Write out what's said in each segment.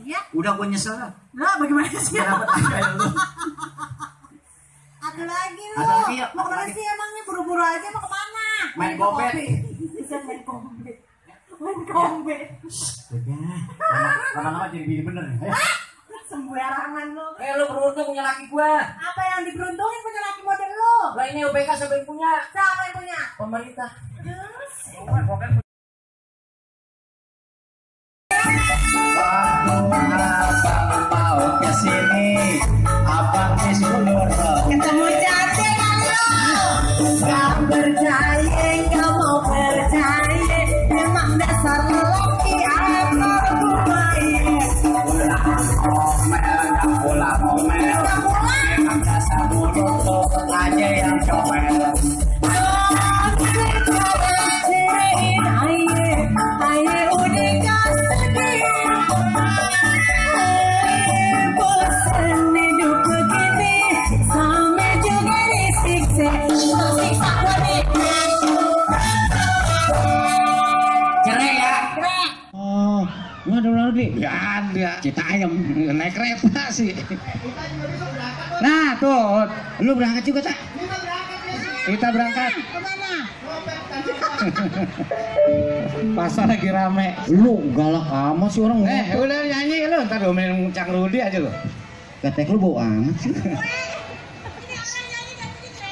Iya. Udah gue nyesel lah. Lah bagaimana sih? Dapat kayak lu. Ada lagi lu. Ada lagi ya. Mau kemana sih emangnya? Buru-buru aja mau kemana? Main gobet. Bisa main gobet. Main gobet. Lama-lama jadi bini bener ya. Sembarangan lu. Lu beruntung punya laki gua. Apa yang diberuntungin punya laki model lu? Lah ini UBK siapa yang punya? Siapa yang punya? Pemerintah. Terus? Abang mau kesini, abang iskulur. Ketemu cantik kan lu? Gak percaya, gak mau percaya. Memang dasar lelaki apa gue? Pulang ngomel, emang dasar mulut lo aja yang comel. Nggak ada lagi. Nggak ada. Cita ayam naik kereta sih. Nah tuh, lu berangkat juga tak? Kita berangkat. Kemana? Pasar lagi rame. Lu galak amat sih orang. Udah nyanyi lu, ntar domain Cang Rudi aja lu. Ketek lu bau amat sih.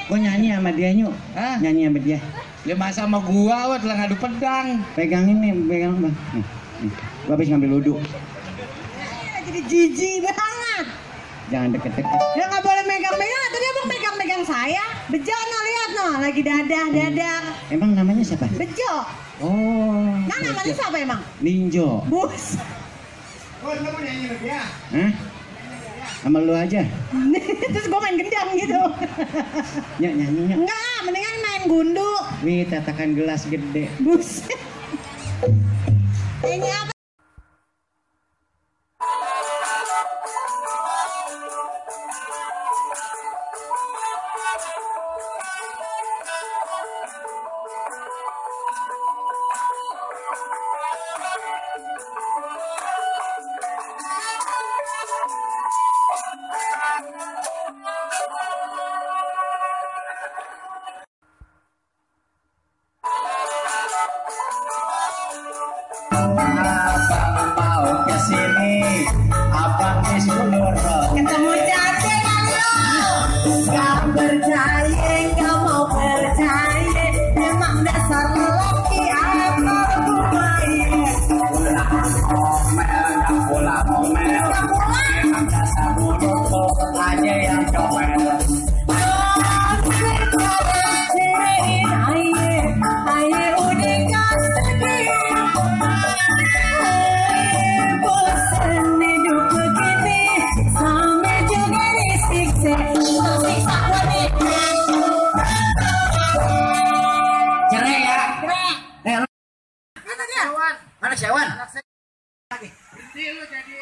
Gua nyanyi sama dia nyuk. Nyanyi sama dia. Dia masa sama gua, wah telah ngadu pedang. Pegangin nih, pegang bang. Gua habis ngambil luduk. Jadi jijik banget. Jangan deket-deket. Ya nggak boleh megang-megang. Tadi abang megang-megang saya. Bejo no, lihat no, lagi dadah. Emang namanya siapa? Bejo. Oh. Nah namanya siapa emang? Ninjo. Bus. Lu mau nyanyi sama dia? Hah? Sama lu aja. Terus gue main gendang gitu. Nyanyinya. Enggak, mendingan main gundu. Wih, tatakan gelas gede. Bus. Ini apa? Abang mau kesini, abang iskulur. Ketemu cantik kan lu? Gak percaya, gak mau percaya. Memang dasar lelaki apa gue? Pulang ngomel, emang dasar mulut lo aja yang comel. Cerai ya? Mana Syawan? Berhenti lu jadi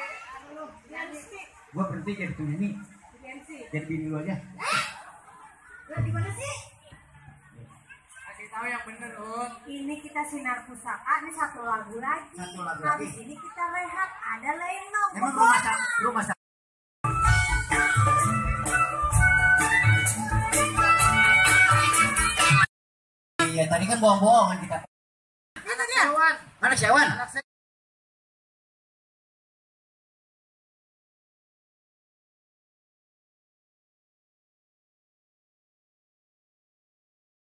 Gua berhenti jadi penyanyi. Jadi bini lu aja. Gimana sih? kasih tahu yang bener, Un. Ini kita sinar pusaka, ini satu lagu lagi. Satu lagu Habis lagi. ini kita rehat, ada lenong. Emang lu masak? Iya tadi kan bohong-bohongan kita. Mana dia? Mana Syawan?